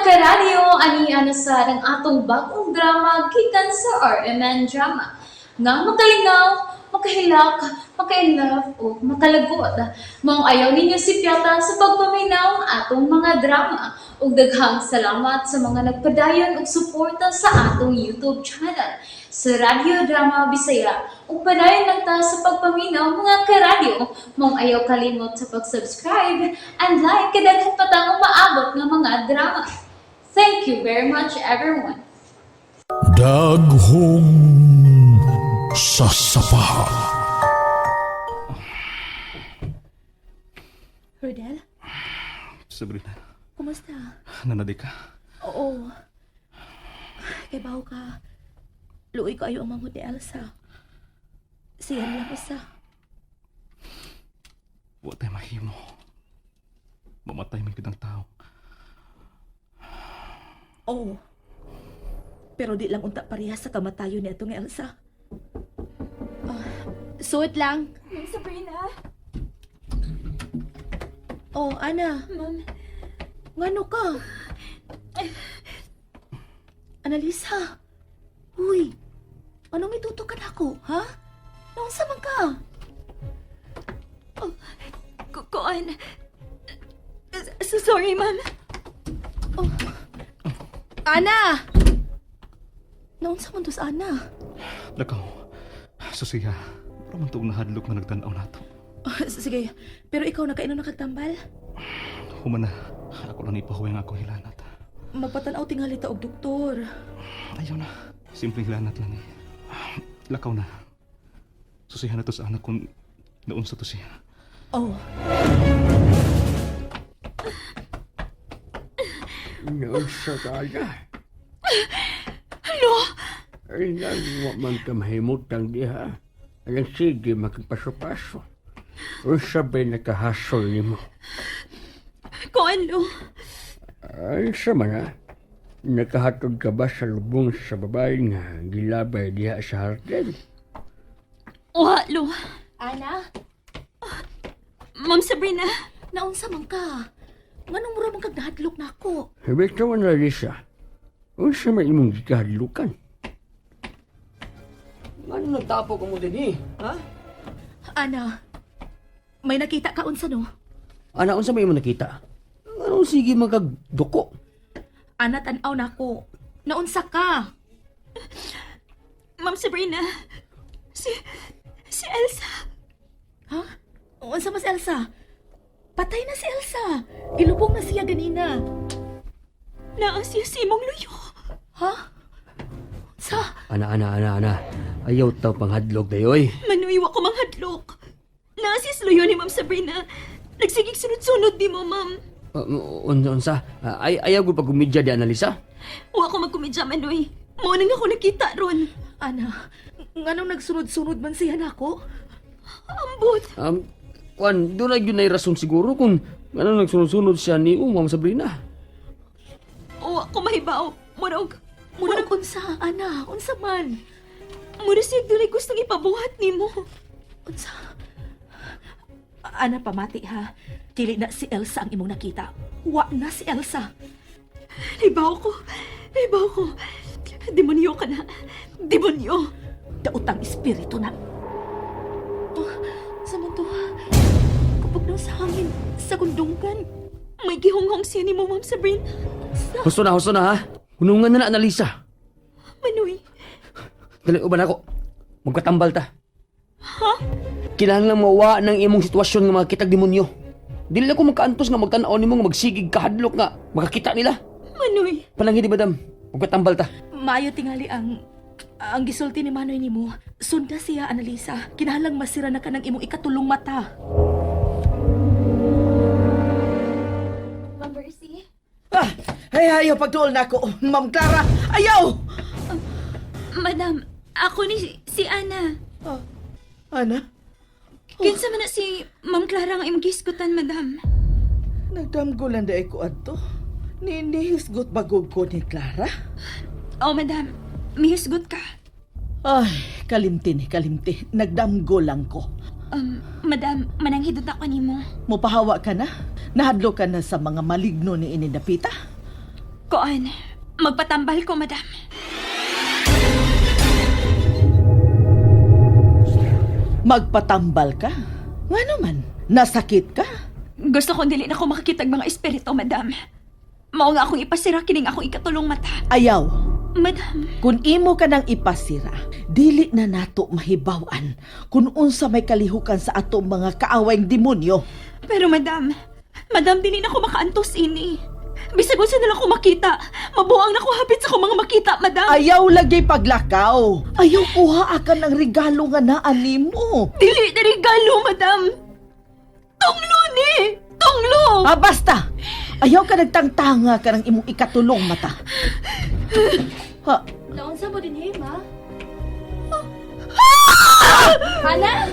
Karadyo, ani na sa ang atong bagong drama gikan sa RMN Drama. Nga makalingaw, makahilak, makainlove o makalagot. Maong ayaw ninyo sipyata sa pagpaminaw ang atong mga drama. Ug daghang salamat sa mga nagpadayon og suporta sa atong YouTube channel sa Radyo Drama Bisaya. Ug padayon lang ta sa pagpaminaw, mga karadyo. Maong ayaw kalimot sa pag-subscribe and like kay daghan pa tang umaabot nga mga drama. Thank you very much, everyone. Daghong sasapa. Rodel, Sabrina, kumusta? nanadi ka. Oo. Kay bawo ka. Luoy ko ayo ang manghud ni Elsa. Siya lang usa. Wa tay mahimo. Mamatay man gid ang tao. Oo. Pero di lang unta pareha sa kamatayon ni atong Elsa. Ah, suot lang. Ma'am Sabrina! Oh, Ana. Ma'am, Ngano ka? Analisa. Uy. Anong ituto ka nako, ha? Naunsa man ka? Kuan. So sorry, ma'am. Ana! Naunsa man to sa Ana? Lakaw. Susiya. Pero man tuong nahadlok na nagtan-aw nato. Ah, sige, pero ikaw nakainom na kag tambal? Human na. Ako lang ipahuway ang akong hilanat. Magpatanaw tingali ta og doktor. Ayaw na. Simpleng hilanat lang eh. Lakaw na. Susihan na to sa anak kung naunsa to siya. Oh, Naunsa ka na. Hello? Ay, wa man ka mahimutang diha. Alang sige, makipaso-paso. Unsa ba'y nakahasol nimo? Kuan, lo. Ay, sa man ha? Nakahatod ka ba sa lubong sa babae nga gilabay diha sa hardin? Wa, lo. Ana, Ma'am Sabrina. naunsa man ka? Nganong mura man kag nahadlok nako? Bitaw na Lisa. Unsa man imong gikahadlukan? Ano nagtapo ka mo din eh? Ha? Ana, may nakita ka unsa no? Ana, unsa may imo nakita? Anong sige magagduko? Ana, tan-aw nako. Naunsa ka? Ma'am Sabrina. Si Elsa. Ha? Unsa mas Elsa? Patay na si Elsa. Gilubong na siya ganina. Naa siya sa imong luyo. Ha? Unsa? Ana, ana, ana, ana. Ayaw taw panghadlok dayoy. Manoy, wa ko manghadlok. Naa siya sa luyo ni Ma'am Sabrina. Nagsigig sunod-sunod di mo, ma'am. Unsa, unsa? Ay, ayaw ko pagkumidya di Analisa. Wa ko magkumidya, Manoy. Mao nang ako nakita ron. Ana, nganong nagsunod-sunod man siya nako? Ambot. Kuan, doon na yun ay rason siguro kung ano nagsunod-sunod siya ni Ma'am Sabrina. Wa ko mahibaw. Murag, Murag unsa, Ana? Unsa man? mura siya dunay gustong ipabuhat nimo. Unsa? Ana, pamati ha. Dili na si Elsa ang imong nakita. Wa na si Elsa. Nahibaw ko. Nahibaw ko. Demonyo ka na. Demonyo. Daotang espiritu na. Oh, sa man to? Kapag na sa hangin, sa gundunggan. May gihonghong siya ni mo, Ma'am Sabrina. Husto na, husto na ha. Hunungan na na Analisa. Manoy, Dali, uban ako. Magkatambal ta. Ha? Kinahanglan mawa ng imong sitwasyon nga makakitag demonyo. Dili lang ko magkaantos nga magtan-aw nimo nga magsigig kahadlok nga makakita nila. Manoy. Palanghi di madam. Magkatambal ta. Maayo tingali ang gisulti ni Manoy nimo. Sunda siya, Analisa. Kinahanglang masira na ka ng imong ikatulong mata. Ma'am Mercy. Ah, ay, ayaw pagtuol na ako, Ma'am Clara. Ayaw! Madam, ako ni si Ana. Ah, Ana, Kinsa man na si Ma'am Clara nga imong gisgutan, madam? Nagdamgo lang dahil ko adto. Ninihisgot bagog ko ni Clara. Oh, madam. Mihisgot ka. Ay, kalimti ni kalimti. Nagdamgo lang ko. Madam, mananghidot ako nimo. Mupahawa ka na? Nahadlo ka na sa mga maligno ni Inidapita? Koan, magpatambal ko, madam. Magpatambal ka? Nga naman, nasakit ka? Gusto kong dili na ko makakita ang mga espiritu, madam. Mao nga akong ipasira kining akong ikatulong mata. Ayaw. Madam, Kung imo ka nang ipasira, dili na nato mahibaw-an kung unsa may kalihukan sa atong mga kaawayng demonyo. Pero madam, madam, dili na ko makaantos ini. Bisag unsa na lang ko makita, mabuang na ko hapit sa akong mga makita, madam. Ayaw lagi paglakaw. Ayaw kuha ka ng regalo nga naa nimo. Dili na regalo, madam. Tunglo ni! Tunglo! Ah, basta! Ayaw ka nagtangtanga ka ng imong ikatulong mata. Ha, Naunsa mo din, hey, ma? Ana!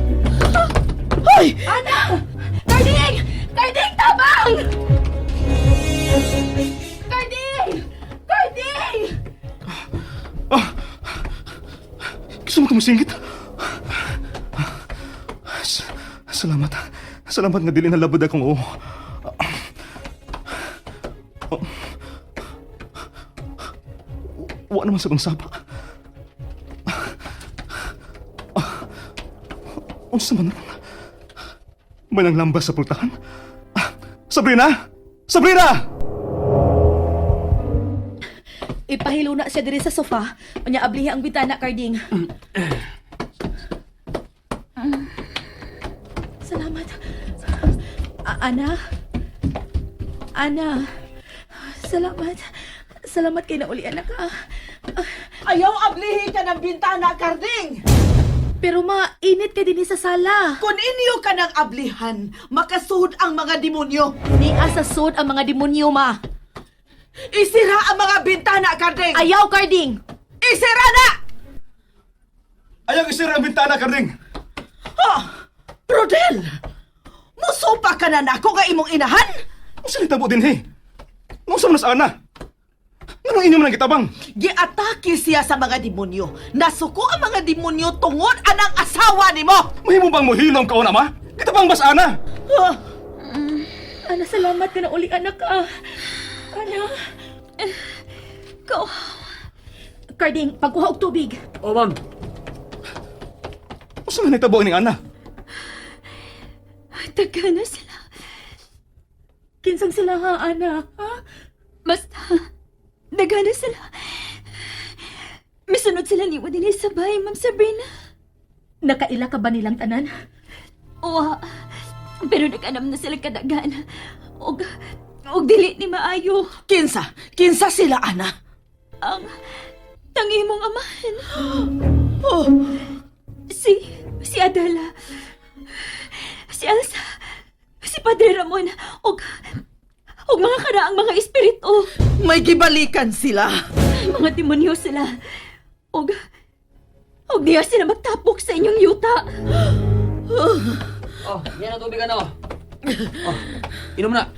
Hoy! Ana! Carding! Carding, tabang! Carding! Carding! Gusto mo tumusingit? Salamat. Salamat nga dili nalabod akong oo. Oh. Wa naman sa bang sapa. Unsa man ron? May nanglambas sa pultahan? Sabrina! Sabrina! Ipahilo na siya diri sa sofa. Unya ablihi ang bintana, Carding. Salamat. Ana? Ana? Salamat. Salamat kay nauli anak ka. Ayaw ablihi ka ng bintana, Karding! Pero ma, init ka din sa sala. Kung inyo ka ng ablihan, makasuod ang mga demonyo. Nia sa sud ang mga demonyo, ma. Isira ang mga bintana, Karding! Ayaw, Carding! Isira na! Ayaw isira ang bintana, Karding! Ha! Rodel! Musupa ka na nako nga imong inahan? Unsa nitabo din, hey? Unsa man sa ana? Nganong inyo man ang gitabang? Giatake siya sa mga demonyo. Nasuko ang mga demonyo tungod anang asawa nimo. Mahimo bang mohilom ka una, ma? Gitabang ba sa ana? Ah, Ana, salamat ka na uli, anak ka. Ana. Ko, Carding, pagkuha og tubig. Oh, ma'am. Unsa man nitabo ning ana? taga na sila. Kinsang sila ha, Ana? Ha? Basta, daga na sila. Misunod sila ni din sabay, Ma'am Sabrina. Nakaila ka ba nilang tanan? Uwa, pero nag-anam na sila kadagan. Og, og dili ni maayo Kinsa? Kinsa sila, ana? ang tangimong amahan. Oh, Si Adela. Si Elsa. Si Padre Ramon. Og, og mga karaang mga espiritu. May gibalikan sila. Mga demonyo sila. Og, og diya sila magtapok sa inyong yuta. Oh, yan ang tubig ano. Oh, inom na.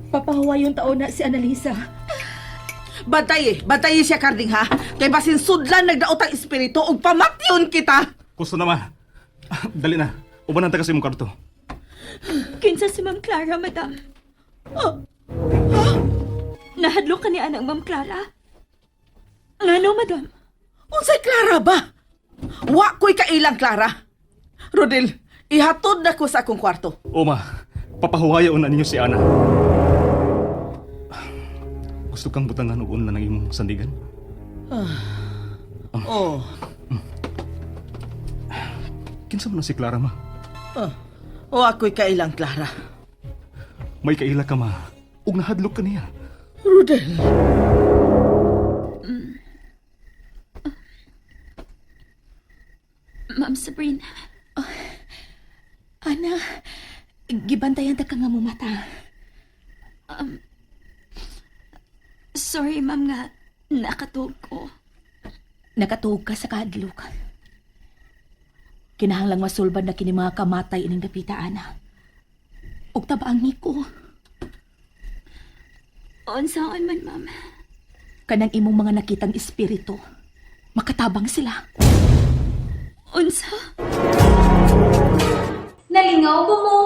Papahuwa yung taon na si Annalisa. Bantayi, bantayi siya, Karding, ha? Kay basin sudlan nagdaot ang espiritu ug pamatyon kita. Gusto na, ma. Dali na. Ubanan ta kasi imong karto. Kinsa si Ma'am Clara, madam? Oh. Nahadlok ka ni anang Ma'am Clara? Ngano, madam? Unsay Clara ba? Wa ko'y kailang Clara. Rodel, ihatod na ko sa akong kwarto. O ma, papahuwaya una ninyo si Ana. Gusto kang butangan og unla ng imong sandigan? Oh. Kinsa man na si Clara, ma? Oh. Wa ko'y kailang Clara. May kaila ka, ma. Ug nahadlok ka niya. Rodel. Ma'am Sabrina. Ana, gibantayan ta ka nga mo mata. Sorry, ma'am nga. Nakatug ko. Nakatuog ka sa kahadlok. Kinahanglang masulbad na kini mga kamatay ining dapita, Ana. Ug tabaang niko, Unsaon man, ma'am. kanang imong mga nakitang espiritu. Makatabang sila. Unsa? Nalingaw ba mo?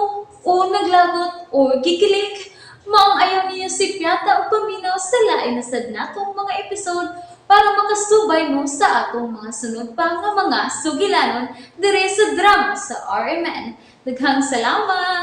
O naglagot o gikilig? Maong ayaw niya si Piata o paminaw sa lain na sad natong mga episode para makasubay mo sa atong mga sunod pa nga mga sugilanon diri sa drama sa RMN. Daghang salamat!